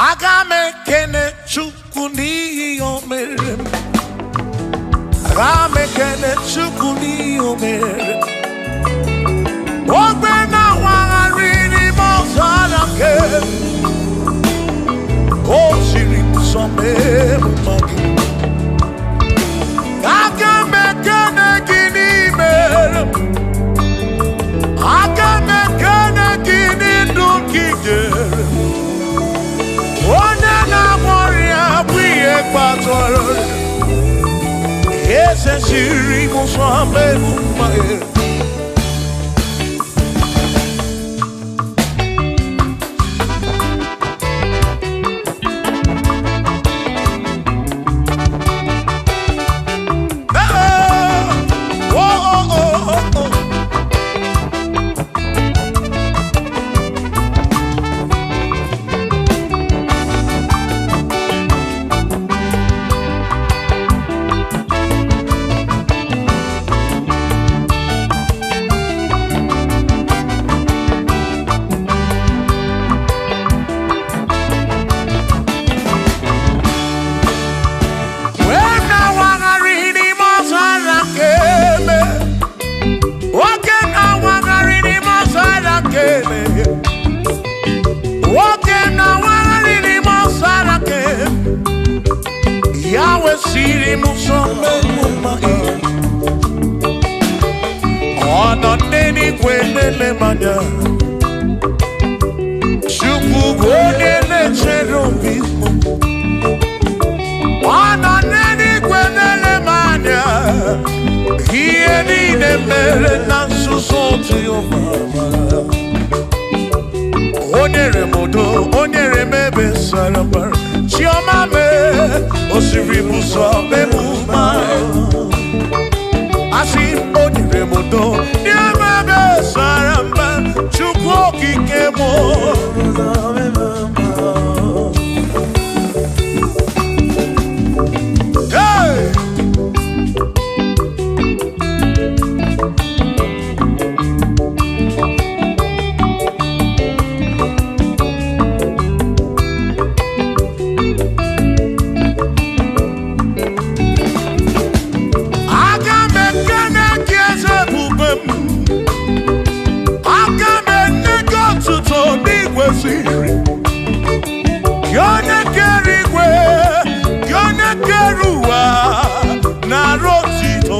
Aga m ekene Chukwu n'ihi o mere m. Aga m ekene Chukwu n'ihi o mere m. Ogbe na-awagharị n'ime ọzara nke m. O siri m nsọ mee m mma gị. Aga m ekene gị n'imere m. Aga m ekene gị n'ndụ gị nyere m. Onye na-agwọ ọrịa bụ ihe kpatara ọrịa. Eze siri m nsọ mee m mma gị. Oh, oh, oh, oh, oh. Wee na-awagharị n'ime ọzara nke eme. Nwoke na-awagharị n'ime ọzara nke eme. Nwoke na-awagharị n'ime ọzara nke eme. Ya wesịrị m nsọ mee m mma gị. Ọ nọ n'eluigwe na-ele m anya. Chukwu bụ onye na-echere obi m. Ọ nọ n'eluigwe na-ele m anya. Ihe niile mere na nzuzo Jehova mara. O nyere m udo, o nyere m ebe sara mbara. Chiọma mee, o siri m ụzọ mee m mma. Asị m, o nyere m udo, nye m ebe sara mbara. Chukwu okike m. Hey! Aga m ekene gị eze ebube m. Aga m enye gị otuto n'igwe siri. Gị onye kere igwe, gị onye kere ụwa, nara otito.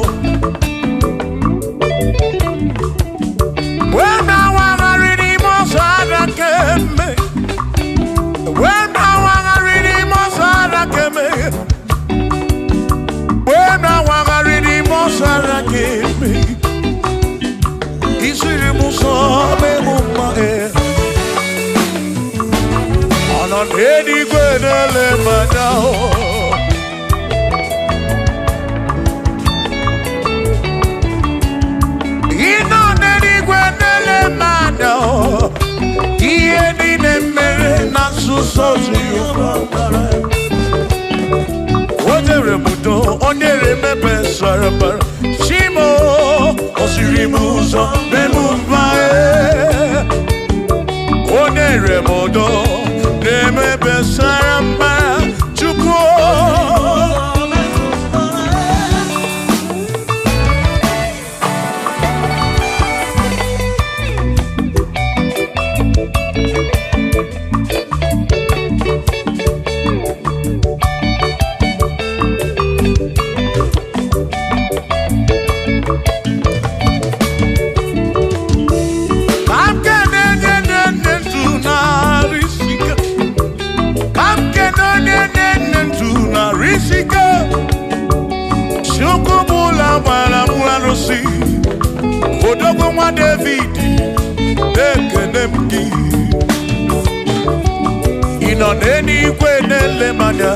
Wee na-awagharị n'ime ọzara nke eme. Wee na-awagharị n'ime ọzara nke eme. Wee na-awagharị n'ime ọzara nke eme. Isiri m nsọ mee m mma e. Ọ nọ n'eluigwe na-ele m anya o. Ị nọ n'eluigwe na-ele m anya o. Ihe niile mere na nzuzo Jehova mara. O nyere m udo, o nyere m ebe sara mbara. Chimo, o siri m ụzọ mee m mma e. O nyere m udo, na-eme ebe sara mbara. Chukwu. Ka m kene onye na-enye ndụ narị isike. Ka m kene onye na-enye ndụ narị isike. Chukwu bụ ụlọ gbara m arụsị. Odogwu nwa David, na-ekene m gị. Ị nọ n'eluigwe na-ele m anya.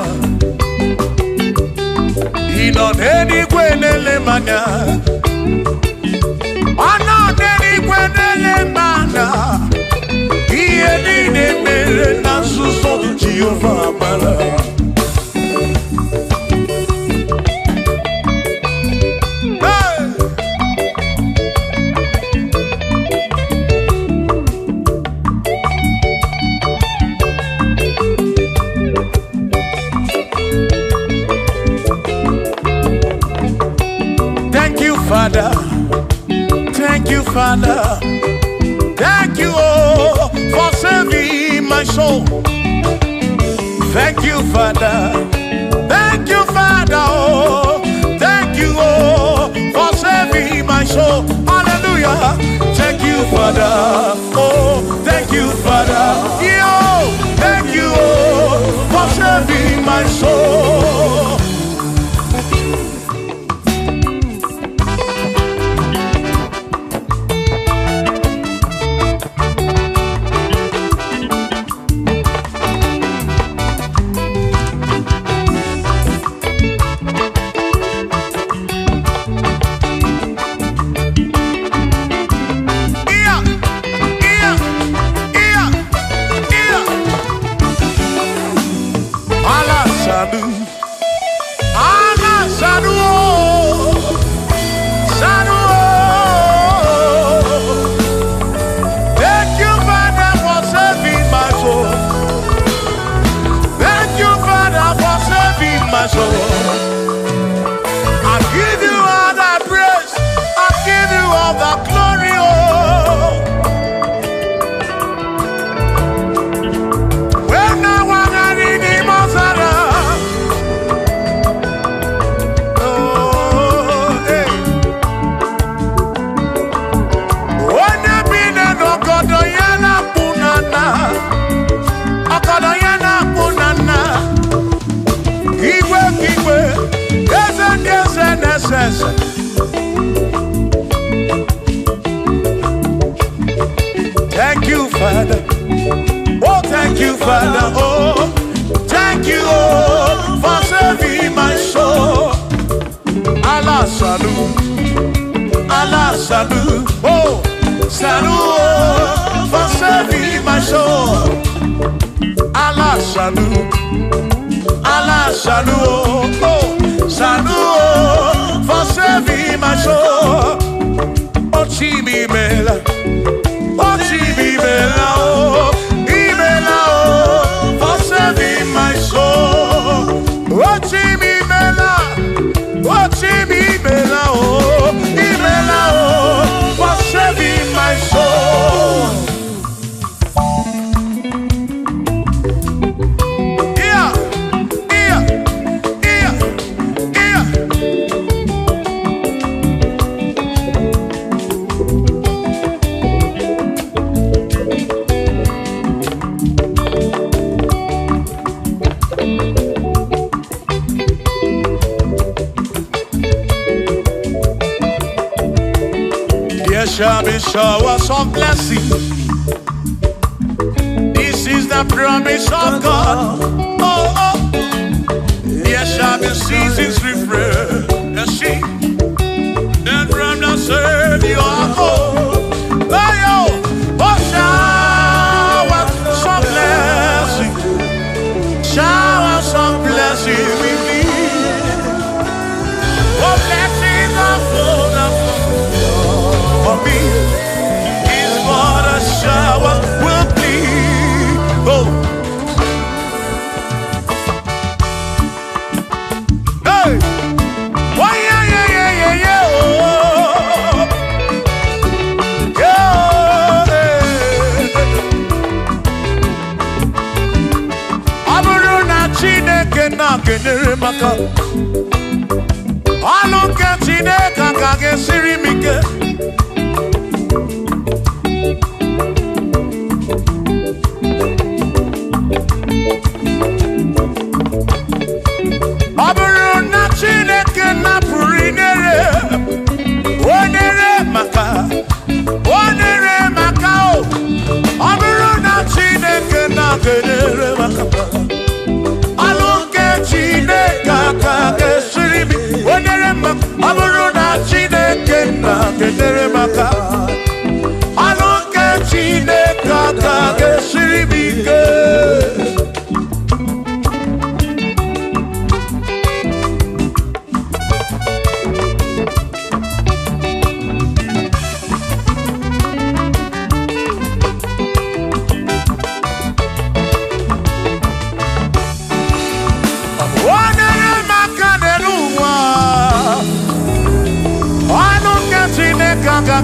Ị nọ n'eluigwe na-ele m anya. Ọ nọ n'eluigwe na-ele m anya. Ihe niile mere na nzuzo Jehova mara. Hey! Father. Thank you, Father. Thank you, oh, for saving my soul. Thank you, Father. Thank you, Father. Oh, thank you, oh, for saving my soul. Hallelujah. Thank you, Father. Oh, thank you, Father. Yo, thank you, oh, for saving my soul. Yeah, yeah, yeah, yeah. Allah Sadu, Allah Sadu, oh, Sadu. Oh. Thank you, Father, for saving my soul. Thank you, Father, for saving my soul. I give you all the praise. I give you all the glory. Oh. When I was in the Mozara, oh, hey. Onye bi n'ọgọdọ ya na-akpụ na nna, ọgọdọ ya na-akpụ na nna. Igwe ka igwe, eze ndị eze na-ese ese. Thank you, Father. Oh, thank you, Father. Oh, thank you, oh, for saving my soul. Allah Salu, Allah Salu, oh, Salu, oh, for saving my soul. Allah Salu, Allah Salu, oh, oh, Salu, oh, for saving my soul. Oh, Chimi Mela. Oh, Chimimela, oh, Imela, oh, for saving my soul. Oh, Chimimela, oh, Chimimela, oh, Imela, oh, for saving my soul. Yeah, yeah, yeah, yeah. There shall be showers of blessing. This is the promise of God. Oh, oh. There shall be seasons refreshing. Then from the Savior, oh, oh, oh, showers of blessing. Showers of blessing we need. Oh, blessings are full of for me is what a shower will be. Oh, hey, why, yeah, yeah, yeah, yeah, yeah, oh, yeah, hey. Ọ bụrụ na Chineke na-kenyere m aka, ọlụ nke Chineke aka ga-esiri m ike. Ọ bụrụ na Chineke napụrụ inyere, o nyere maka, o nyere maka o. Ọ bụrụ na Chineke na-kenyere maka, ọlụ nke Chineke aka ga-esiri m, o nyere maka. Ọ bụrụ na Chineke na-kenyere maka.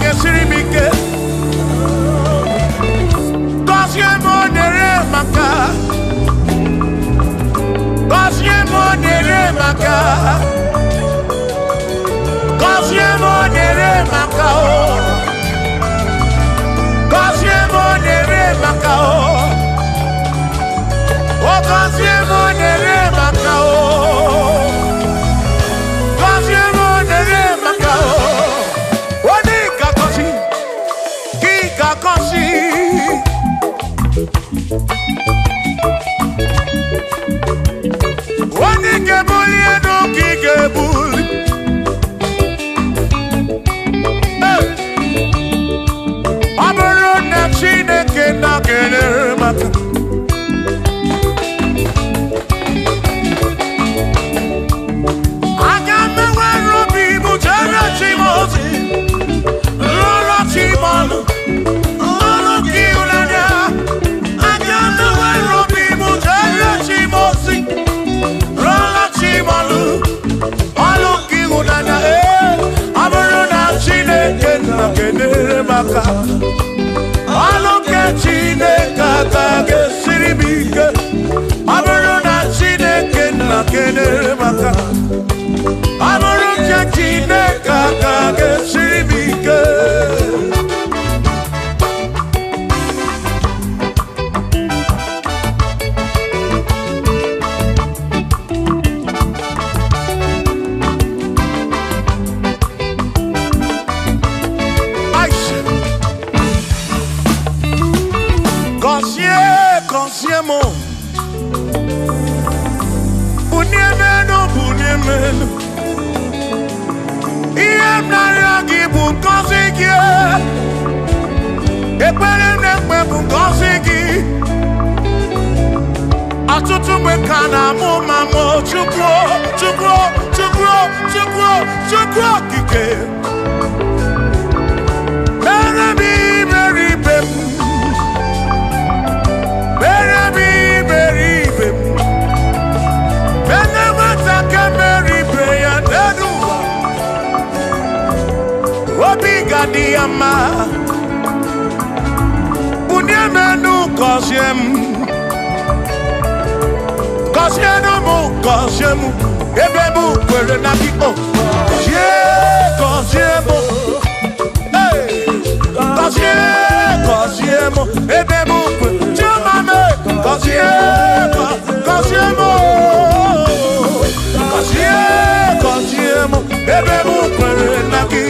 ga-esiri m ike. Gọzie m onyere maka. Gọzie m onyere maka. Gọzie m onyere maka o. Gọzie m onyere maka o. O gọzie m onyere maka o. Gọzie m onyere maka o. Onye ga-agọzi, gị ga-agọzi. Onye ga-ebuli elu ka ị ga-ebuli. Ọ bụrụ na Chineke na-enyere m aka, aga m enwere obi m jere chi m ozi, lụrụ chi m ọlụ, ọlụ gị ịhụnanya. Aga m enwere obi m jere chi m ozi, lụrụ chi m ọlụ, ọlụ gị ịhụnanya. Ee, ọ bụrụ na Chineke na-enyere m aka, ọlụ nke Chineke agaghị esiri m ike. Ọ bụrụ na Chineke na-enyere m aka, ọ bụrụ nke Chineke agaghị esiri m ike. Aisha. Gọzie, gọzie m. Bunie m elu, bunie m elu. Ihe m na-arịọ gị bụ ngọzi gị. Ekpere m na-ekpe bụ ngọzi gị. Ọtụtụ mgbe ka na-amụ ma mụ Chukwu, Chukwu, Chukwu, Chukwu, Chukwu okike. Mere m iberibe m. Mere m iberibe m. Mere nwata ka mere ibe ya n'elu ụwa. Obi ga-adị ya mma. Bunie m elu, gọzie m. Gọzie m, gọzie m. Ebe m kwere na gị, o. Gọzie, gọzie m. Hey! Gọzie, gọzie m. Ebe m kwere. Chioma m, gọzie, gọzie m. Gọzie, gọzie m. Ebe m kwere na gị.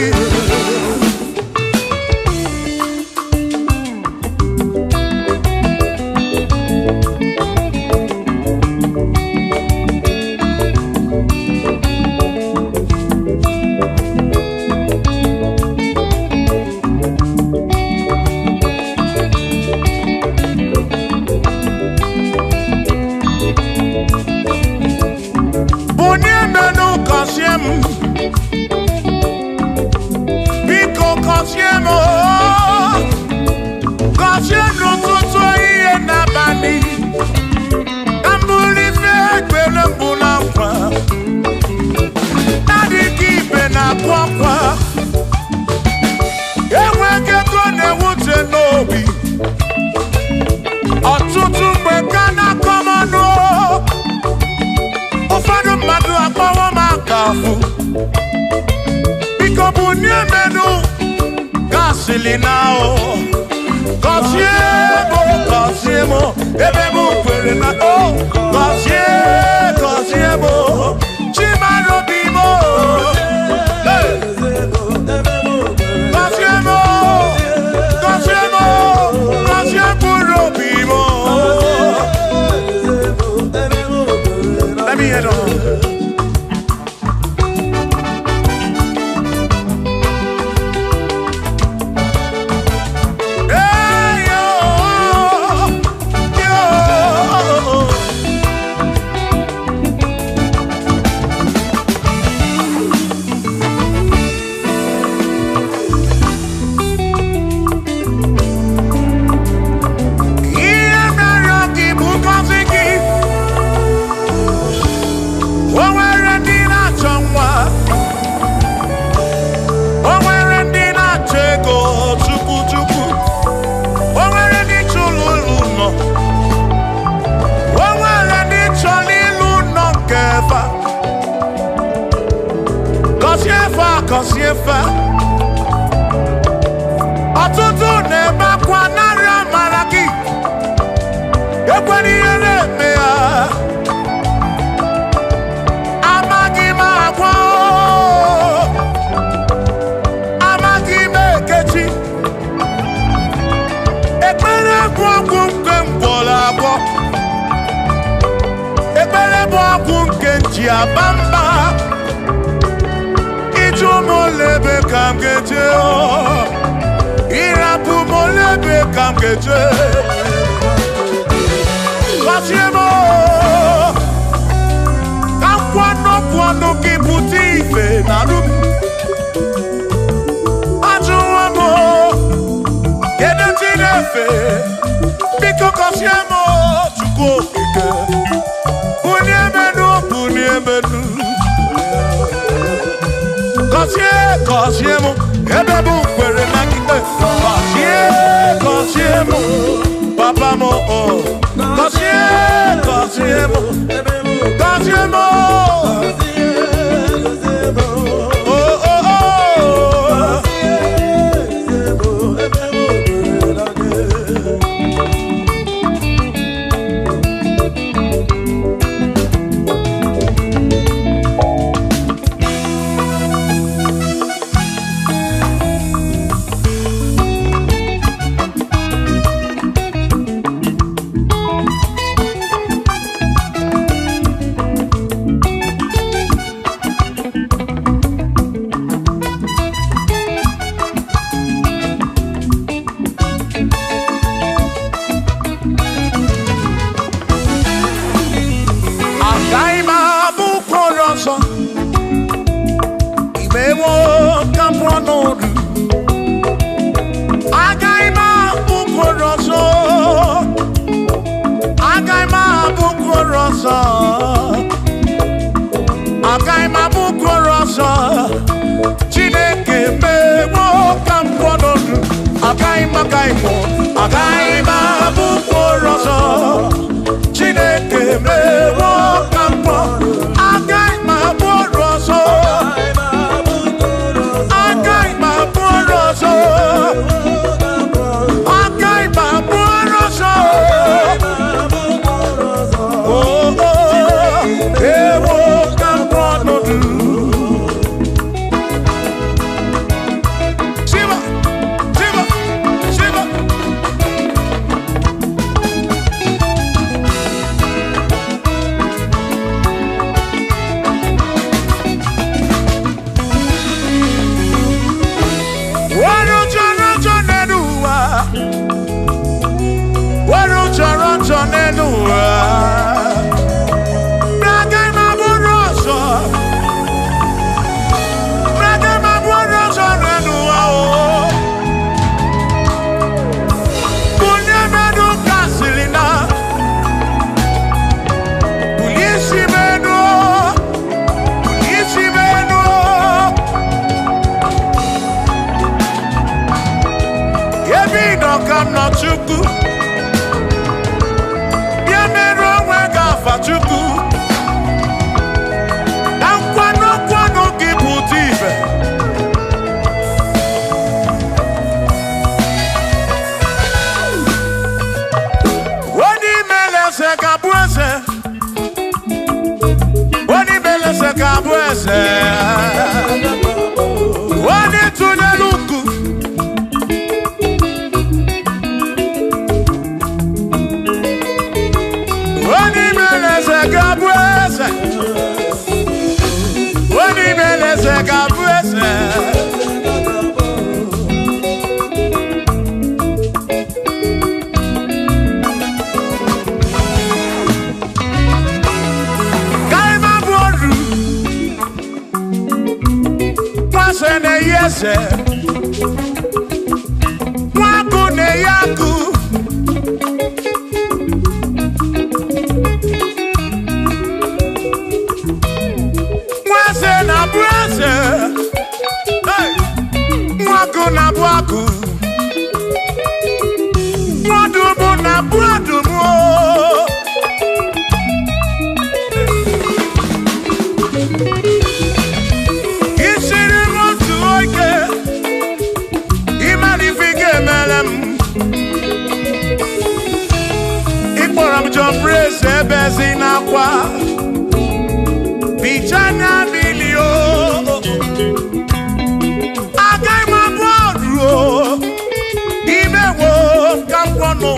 Bunie m elu, gọzie m. Biko gọzie m. Gọzie n'ụtụtụ, ehihie n'abalị. Ka m bụrụ ife ekpere mbụ na nkwa. Na-adịghị ibe na-akụ akwa. Enweghị ego na-ewute n'obi. Ọtụtụ mgbe ka na-akọ m ọnụ. Ụfọdụ mmadụ akpọwo m aka afụ. Biko bunie m elu, gasịlị na o. Gọzie m, gọzie m, ebe m kwere na o. Gọzie, gọzie m, Chimarobi m. Hey! Gọzie m, gọzie m, gọzie mkpụrụ obi m. Let me hear them. Hey, yo, yo. Ihe mere gị bụ ngọzi gị. gọzie fa. Ọtụtụ na-ebe akwa narị amara gị, ekwela ihe na-eme ya. Amaghị m agwa, amaghị m ekechi. Ekpere bụ ọgwụ nke m gwọrọ agwọ. Ekpere bụ ọgwụ nke m ji aba mba. Ịjụ m ole ebe ka m ga-eje, ịrapụ m ole ebe ka m ga-eje. Gọzie m, ka m kwuo n'okwu ọnụ gị pụta ife na arụ m. Ajụwo m, kedu ndị na-efe? Biko gọzie m, Chukwu okike. Bulie m elu, bulie m elu. Gọzie, gọzie m, ebe m kwere na gị. Gọzie, gọzie m, papa m, o. Gọzie, gọzie m, gọzie m, o, o, o. Agaghị m abụ ụkpụrụ ọzọ, imewo ka m pụọ n'oru. Agaghị m abụ ụkpụrụ ọzọ, agaghị m abụ ụkpụrụ ọzọ, agaghị m abụ ụkpụrụ ọzọ. Chineke mewo ka m pụọ n'oru. Agaghị m, agaghị m, agaghị m abụ ụkpụrụ ọzọ. Chineke mewo ka m pụọ. Agaghị m abụ ọrụ ọzọ. Agaghị m abụ ọrụ ọzọ. Agaghị m abụ ọrụ ọzọ. Oh, oh, ewo ka m pụọ n'oru. Shiva, Shiva, Shiva. Wọ́n jọrọ jọ nínú wa. Wọ́n jọrọ jọ nínú wa. Braga ma bụrụ ọzọ. Braga ma bụrụ ọzọ nínú wa o. Bunye mmadụ kasịrị na. Bulie isi m enu. Bulie isi m enu. Ebe ị nọ ka m nọ Chukwu. Bịa merụ onwe gị afa Chukwu. Na nkwado nkwado gị pụta ibe. Onye imele eze ga-abụ eze. Onye imele eze ga-abụ eze. Onye tụnyere ukwu. Onye imele eze ga-abụ eze. Onye imele eze ga-abụ eze. Ka ị ma bụ oru. Nwa na-eyi eze. Nwa agụ na-eyi agụ. Nwa eze na-abụ eze. Hey! Nwa agụ na-abụ agụ. Nwa ọdụm na-abụ ọdụm o. Isiri m akwa bichanya mmiri o agaghị m abụ ọrụ o imewo ka m gwọnụ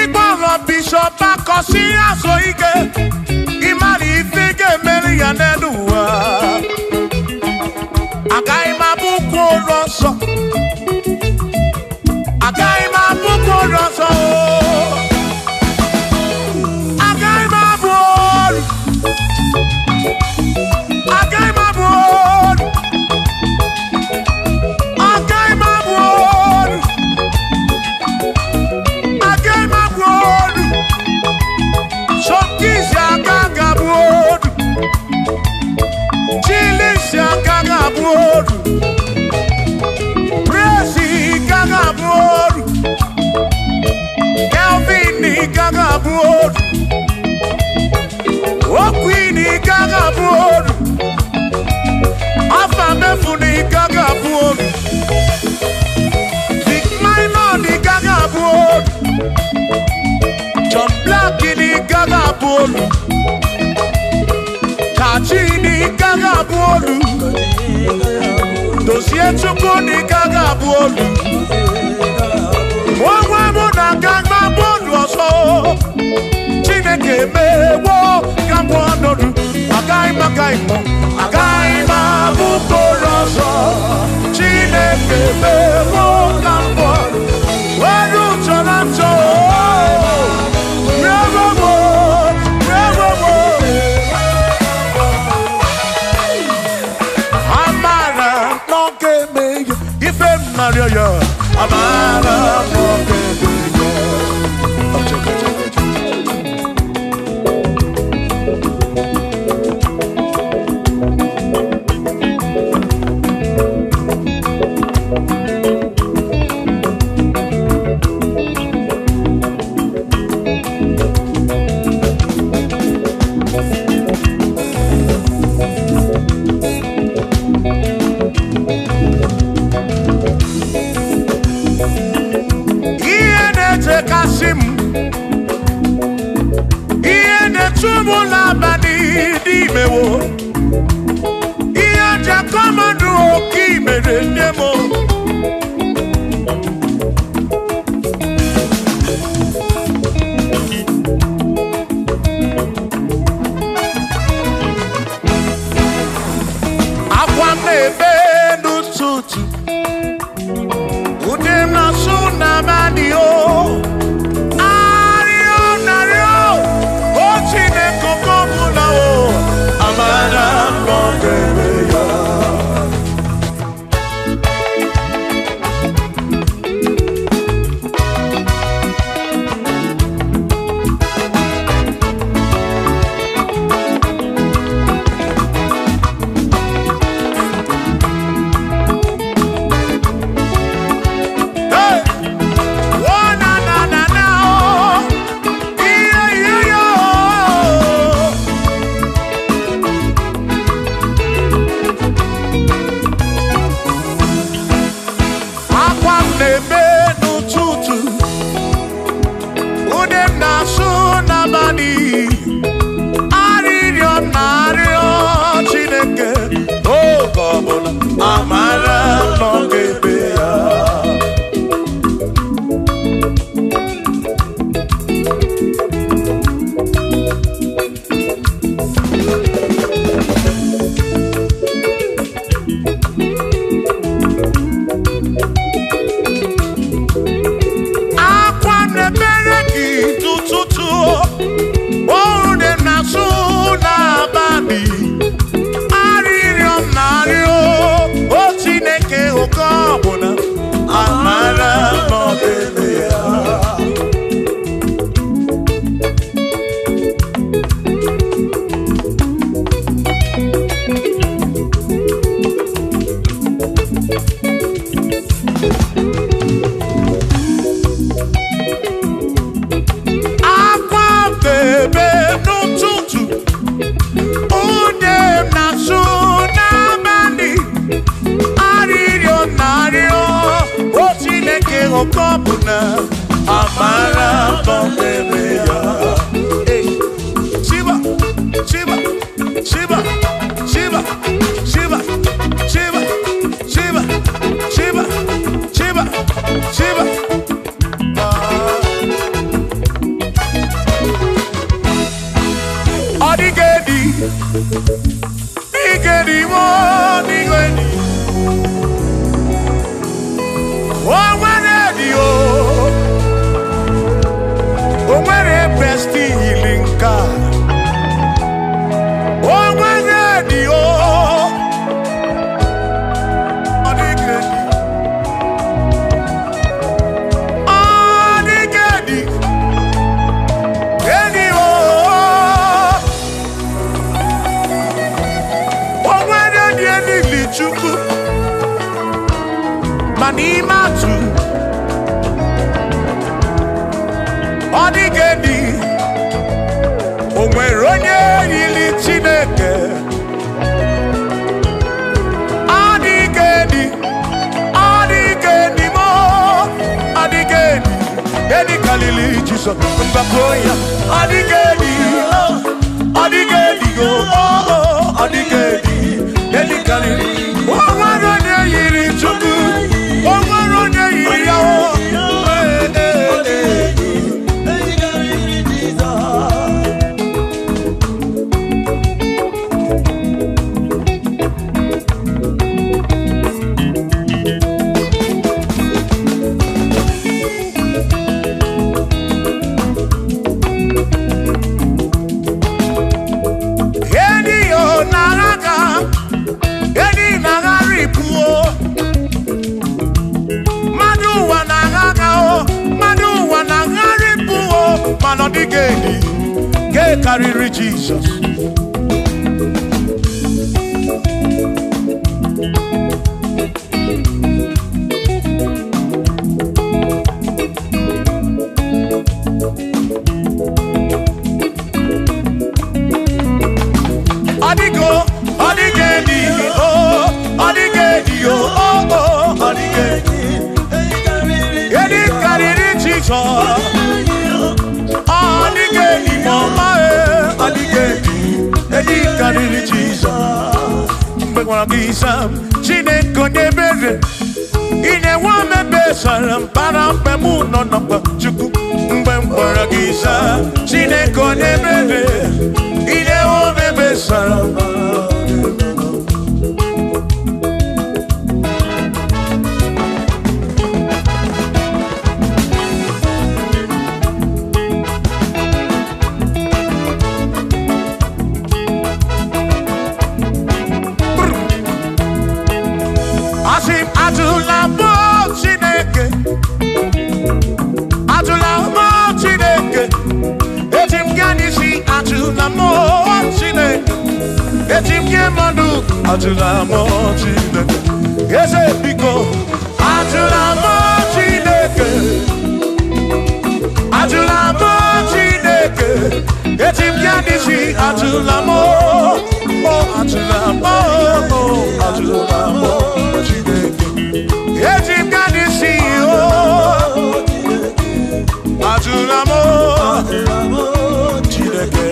ịkpọrọ Bishọp Akọsi azụ ike ịmara ife ga-emeri ya n'elu ụwa agaghị m abụkwa ụlọ nsọ agaghị m abụkwa ụlọ nsọ agaghị m abụ ọrụ agaghị m abụ ọrụ agaghị m abụ ọrụ agaghị m abụ ọrụ Sọmkisi aka ga-abụ ọrụ Chilisi aka ga-abụ ọrụ Prezi ka ga-abụ ọrụ Kelvin ka ga-abụ ọrụ Okwini ka ga-abụ ọrụ Afa Mefuni ka ga-abụ ọrụ Vic Minor ka ga-abụ ọrụ John Black ka ga-abụ ọrụ Kachi ka ga-abụ ọrụ Dozie Chukwu ka ga-abụ ọrụ Onwe mụ na aka mabụ ọrụ ọzọ Chineke mewo ka m ọnọdụ agaghị m agaghị m agaghị m abụ mkpụrụ ọzọ Chineke mewo ka m were chọrọ nchọ amara n'oge eme ya ife m narịọ ya amara n'oge eme ya. Ihe na-echekasị m ihe na-echu m n'abalị n'imewo ihe njakọmọdụ oke imere nne m akwa m na-ebe n'ụtụtụ ude m na-asụ n'abalị o arịọ narịọ o Chineke oke ọbụla o amara m ọ ga-eme ya. Hey! Oh, na, na, na, na, oh. Yeah, yeah, yeah, oh. Akwa m na-eme n'ụtụtụ, ude m na-asụ n'abalị, arịrịọ m na-arịọ Chineke oge ọbụla amara m na ọ ga-eme ya. Akwa na-emere gị n'ụtụtụ, oru na-asụ n'abalị, arịrịọ m na-arịọ o Chineke oke ọbụla amara m ọ ga-eme ya. Akwa m na-ebe n'ụtụtụ, ude m na-asụ n'abalị, arịrịọ m na-arịọ o Chineke oke ọbụla amara m ọ ga-eme ya. Dike mo dike di. O nwere di o. O nwere besti ilinka. O nwere di o. Dike di. Dike di. Edi o. O nwere di elili Chukwu. Ma n'ime atụ. Ọ dịghị dị, o nwere onye yiri Chineke. Ọ dịghị dị, ọ dịghị dị mo, ọ dịghị dị, edi kalili Jisọs mgbakọ ya. Ọ dịghị dị, ọ dịghị dị o, ọ dịghị dị, edi kalili. O nwere onye yiri Chukwu, o nwere onye yiri ya o. Mana ọ dịghị edi, ge karịrị Jizọs. Ọ dịgo, ọ dịghị edi, o, ọ dịghị edi, o, o, ọ dịghị edi. Edi karịrị Jizọs. Ọ dịghị edi ma ọ dịghị edi, edi karịrị Jizọs. Mgbe gwara gị sam, Chineke onye ebere, ị na-enwe omebe sara mbara mgbe mụ nọ n'ọkpa Chukwu. Mgbe m gwara gị sam, Chineke onye ebere, ị na-enwe omebe sara mbara. Asị m ajụla mụ Chineke, ajụla mụ Chineke, eji m gaa n'isi ajụla mụ Chineke, eji m gị mmadụ ajụla mụ Chineke, eze biko ajụla mụ Chineke, ajụla mụ Chineke, eji m gaa n'isi ajụla mụ, ajụla mụ, ajụla mụ Chineke. Eji m gaa n'isi o, ajụla m Chineke.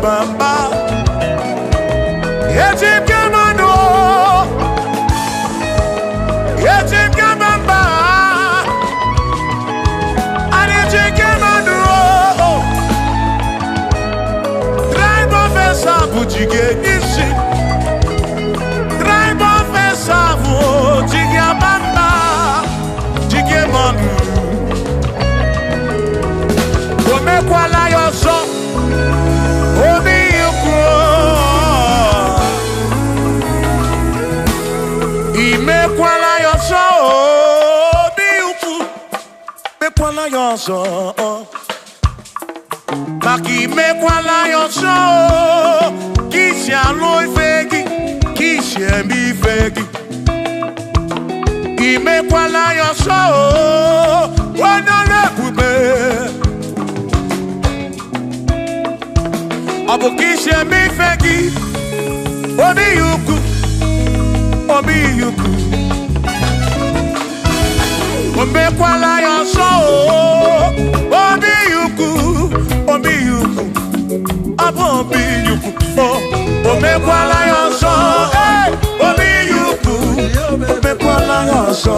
Bamba. Ejim Kemano, Ejim Kemamba, Ejim Kemano. Tribe of Esavu jige isi, Tribe of Esavu jige Bamba, jige manu. Omekwala ya ọsọ, obi ukwu. Imekwala ya ọsọ, obi ukwu. Mekwala ya ọsọ, maka imekwala ya ọsọ, ka isi alụ ife gị, ka isi eme ife gị. Imekwala ya ọsọ, onye ọrụ ebube. Ọ bụ ka isi eme ife gị, obi ukwu, obi ukwu. Omekwala ya ọsọ, obi ukwu, obi ukwu, ọ bụ obi ukwu. Omekwala ya ọsọ, obi ukwu, omekwala ya ọsọ,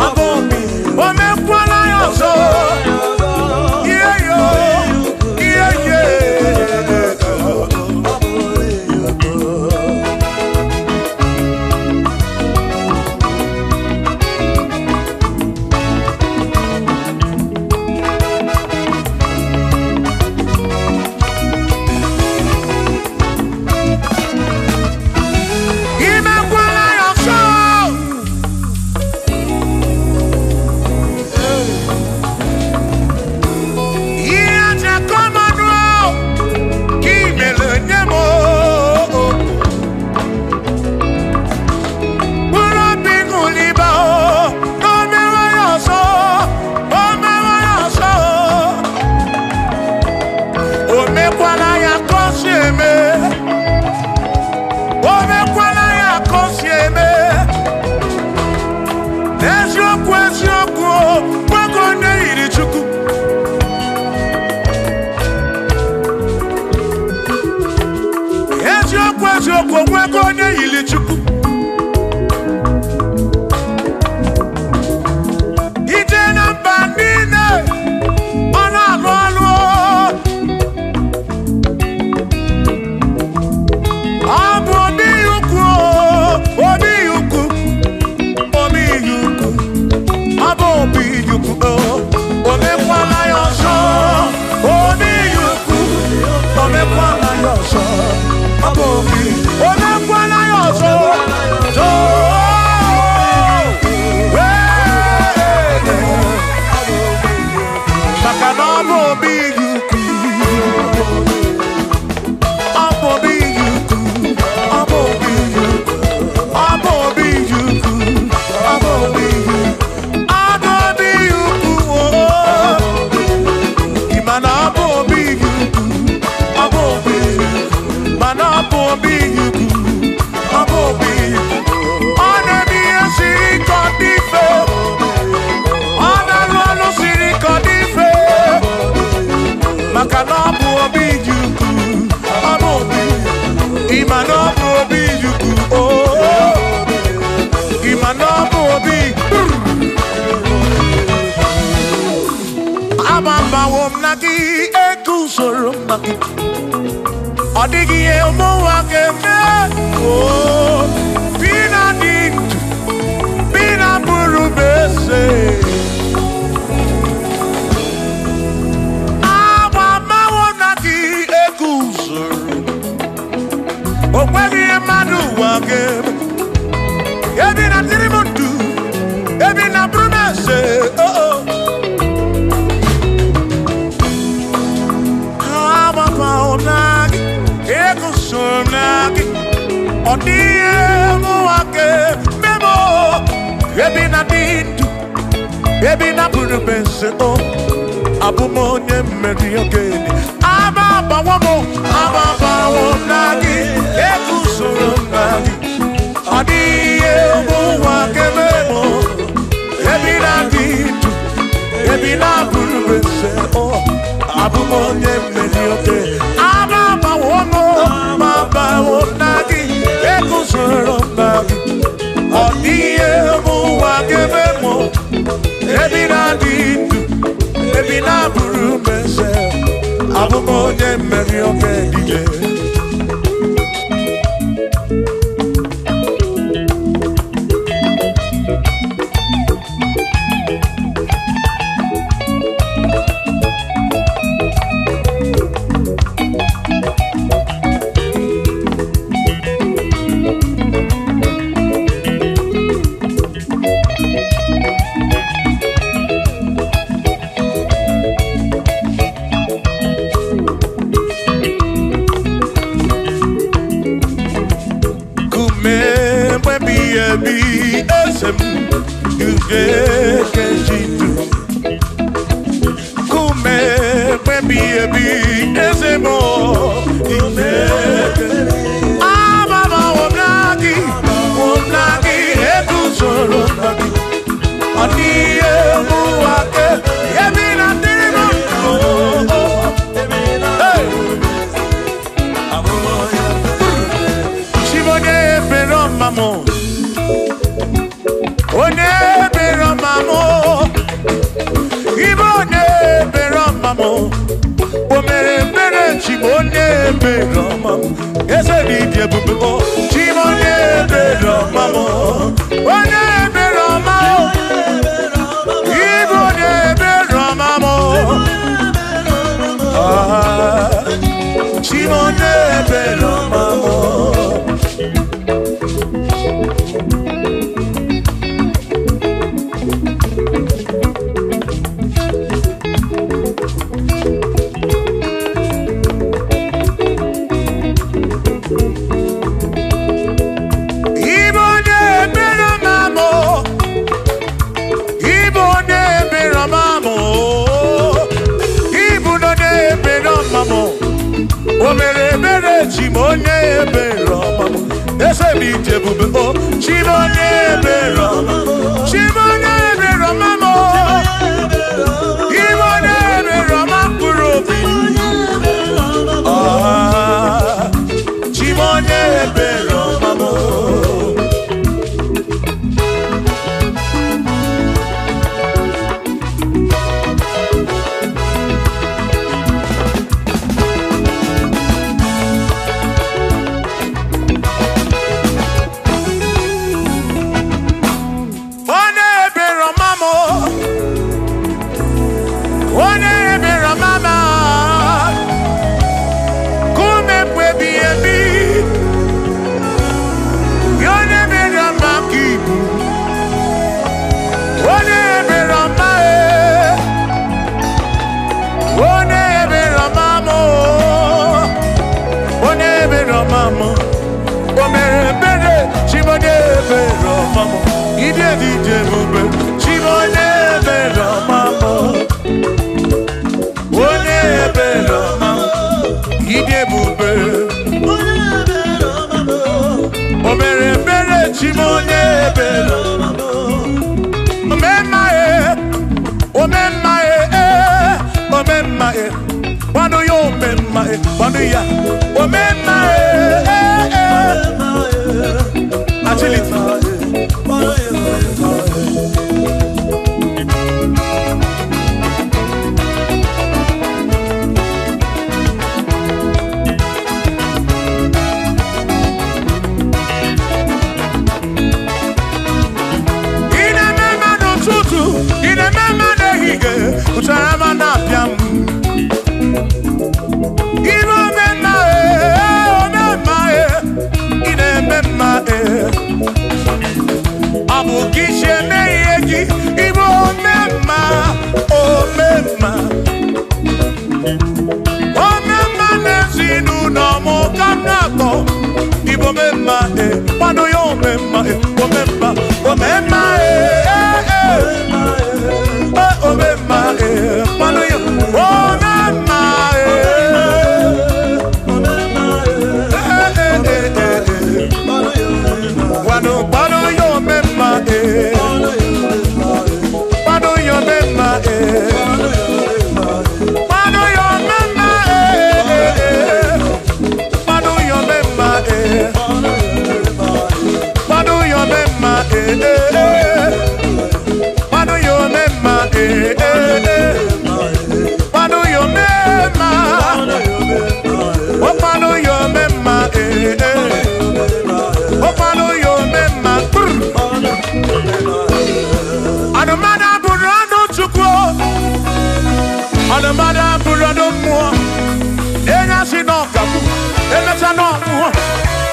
ọ bụ obi. Omekwala ya ọsọ, yeah yo, yeah yeah. Imekwala ya ọsọ. Ihe aja kọmanụ ka imere nye m o. Mkpụrụ obi ṅụliba o, o mewe ya ọsọ, o mewe ya ọsọ. O mekwala ya ka o si eme, o mekwala ya ka o si eme. N'eziokwu eziokwu, nwoke onye yiri Chukwu. Eziokwu eziokwu, nwoke onye yiri Chukwu. Ije na mba niile, ọ na-alụ ọlụ. Ọ bụ obi ukwu, obi ukwu, obi ukwu. Ọ bụ obi ukwu, o mekwala ya ọzọ. Obi ukwu, o mekwala ya ọzọ. Ọ bụ obi, o mekwala ya ọzọ. Maka na ọ bụ obi ukwu, ọ bụ obi ukwu, ọ bụ obi ukwu, ọ bụ obi ukwu, ọ bụ obi ukwu, ọ bụ obi ukwu, oo. Ị ma na ọ bụ obi ukwu, ọ bụ obi ukwu, mana ọ bụ obi ukwu, ọ bụ obi ukwu. Ọ na-eme ihe siri ike ọ dị mfe, ọ na-arụ ọrụ siri ike ọ dị mfe. Maka na ọ bụ obi ukwu, ọ bụ obi. Ị ma na ọ bụ obi ukwu, oo. Ị ma na ọ bụ obi. Agbabawo m na gị, eguzoro m na gị. Ọ dịghị ihe ụmụ ụwa ga-eme. Oo, bi na dị ndụ, bi na bụrụ m eze. Agbabawo m na gị, eguzoro. O nweghị ihe mmadụ ụwa ga-eme. Ebi na dịrị m ndụ, ebi na bụrụ m eze. Oo. Agbabawo m na gị, eguzoro m na gị. Ọ dịghị ihe ụwa ga-eme m. Ebi na dị ndụ, ebi na bụrụ m eze. O, abụ m onye mmeri okenye. Agbabawo m, agbabawo m na gị, eguzoro m na gị. Ọ dịghị ihe ụwa ga-eme m. Ebi na dị ndụ, ebi na bụrụ m eze. O, abụ m onye mmeri okenye. Agbabawo Abụ m onye mmeri oge niile.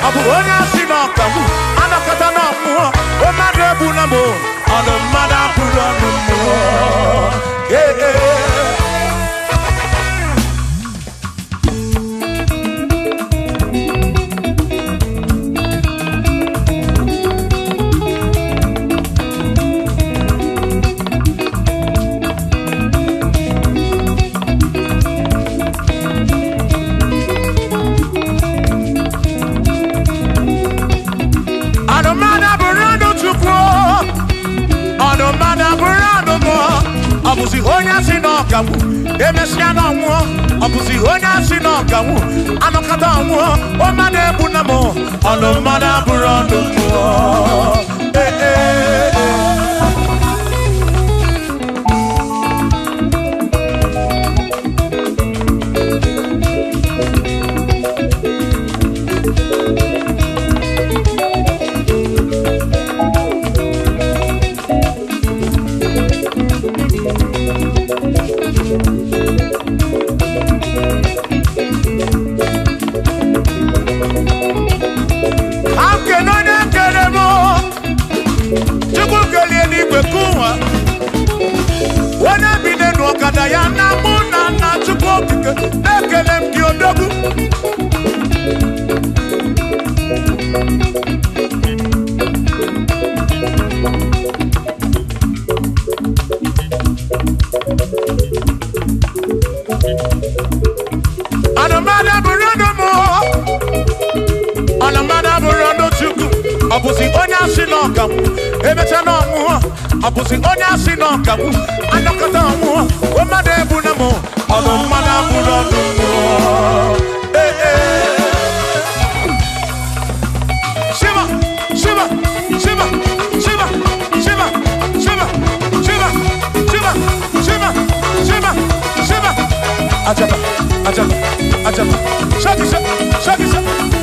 Ọ bụ onye asị na ọkagbu anakọta na mmụọ mmadụ egbu na mụ ọnụ mmadụ abụrụ ọnụ mmụọ. Ee, ee. Ọnụmmadụ abụrụ ọnụ Chukwu, ọnụmmadụ abụrụ ọnụ mmụọ. Ọ bụzi onye asị na ọkagbu emesịa na ọnwụọ. Ọ bụzi onye asị na ọkagbu anọkọta ọnwụọ. Mmadụ egbu na mụ ọnụmmadụ abụrụ ọnụ mmụọ. Ee, ee, ee. Akene onye kere m, Chukwu kelie n'igwe kụwa onye bi n'elu ọkada ya na mụ na nna Chukwu okike na-ekele m gị odogwu. Anụmanụ abụrụ ọnụ mụ, ọnụmmadụ abụrụ ọnụ Chukwu. Ọ bụzi onye asị na ọkagbu emecha na ọnwụọ. Ọ bụzi onye asị na ọkagbu anọkọta ọnwụọ. Mmadụ egbu na mụ ọnụ mmadụ abụrụ ọnụ mmụọ. Ee, ee. Shiva, shiva, shiva, shiva, shiva, shiva, shiva, shiva, shiva, shiva, shiva. Ajaba, ajaba, ajaba. Shaki, shaki, shaki,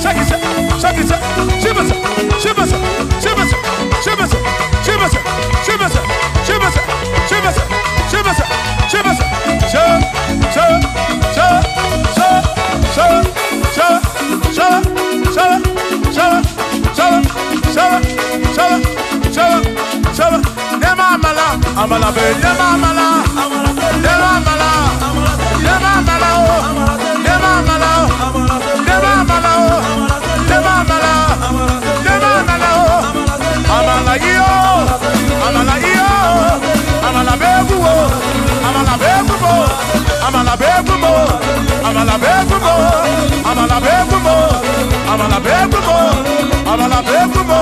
shaki, shaki, shiva, shiva, shiva, shiva, shiva, shiva, shiva, shiva, shiva, shiva, sha, sha, sha, sha, sha, sha, sha, sha, sha, sha, sha, sha, sha, sha. Nema amala, amala be, nema amala, nema amala, nema amala o, nema amala o, nema amala o, nema amala, nema amala o, amala iyo, amala iyo, amala be guo, amala be guo, amala be guo, amala be guo, amala be guo, amala be guo, amala be guo,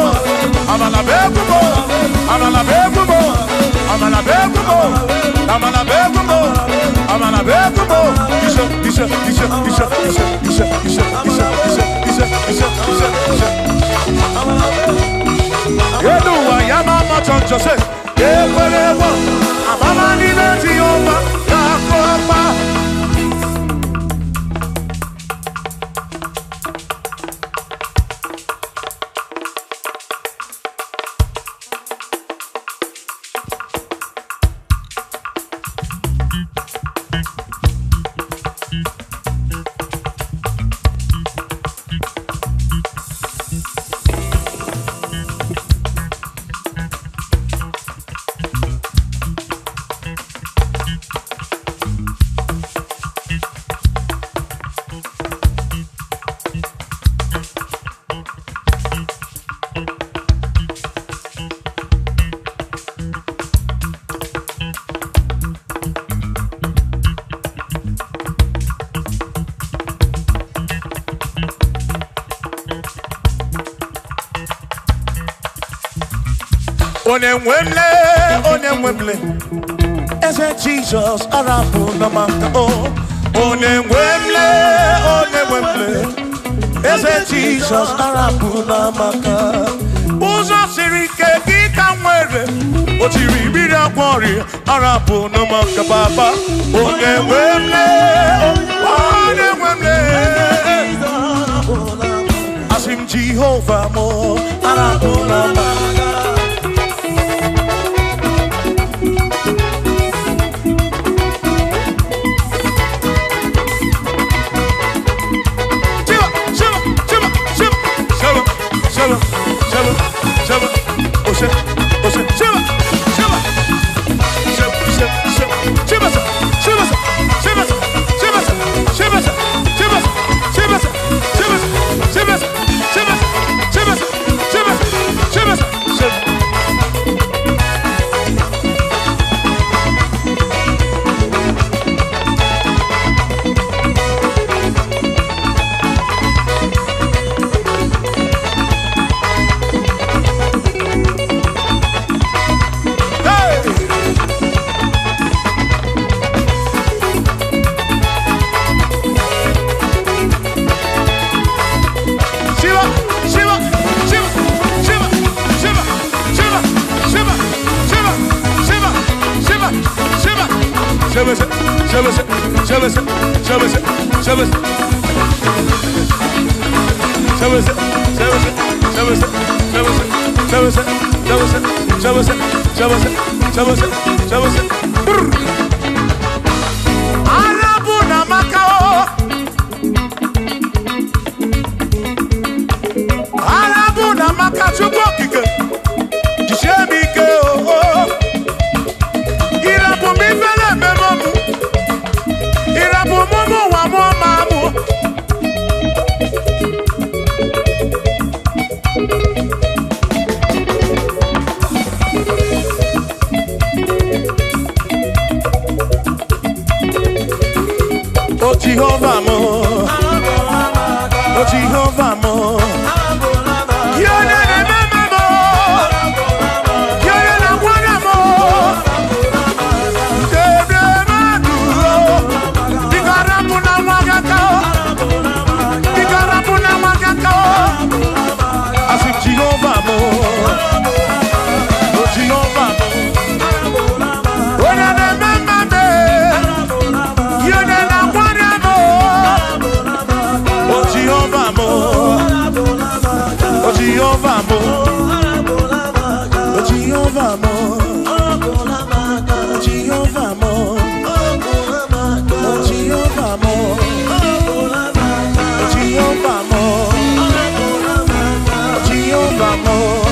amala be guo, amala be guo, amala be guo, amala be guo, amala be guo. Isha, isha, isha, isha, isha, isha, isha, isha, isha, isha, isha, isha, isha. Yeduwa ya mama choncho se ekwelewo amama n'ime Jehova ga-akọpa. Onye nwe mle, onye nwe mle, eze Jizọs arapụ na maka o. Onye nwe mle, onye nwe mle, eze Jizọs arapụ na maka. Ụzọ siri ike gị ka m nwere, o tiri mmiri agwọ ọrịa arapụ na maka baba. Onye nwe mle, onye nwe mle, asị m Jehova mụ arapụ na maka. Shiva, shiva, shiva, shiva, shiva, Sebese, sebese, sebese, sebese. Sebese, sebese, sebese, sebese, sebese, sebese, sebese, sebese, sebese, sebese. Arabu na Macao. Arabu na Macao Chukwu okike. Jisie m ike o. Irapụ m ifele ememe mụ. Irapụ m ụmụ ụwa mụọ ma mụ. O Jehovah mo, O Jehovah mo. Yone na mama mo, yone na mwana mo. Dede madu, digarapu na mwagaka, digarapu na mwagaka. Asi Jehovah mo, O Jehovah mo. Yone na mama me, yone na mwana mo. O Jehovah mo, O Jehovah mo, O Jehovah mo, O Jehovah mo, O Jehovah mo, O Jehovah mo, O Jehovah mo.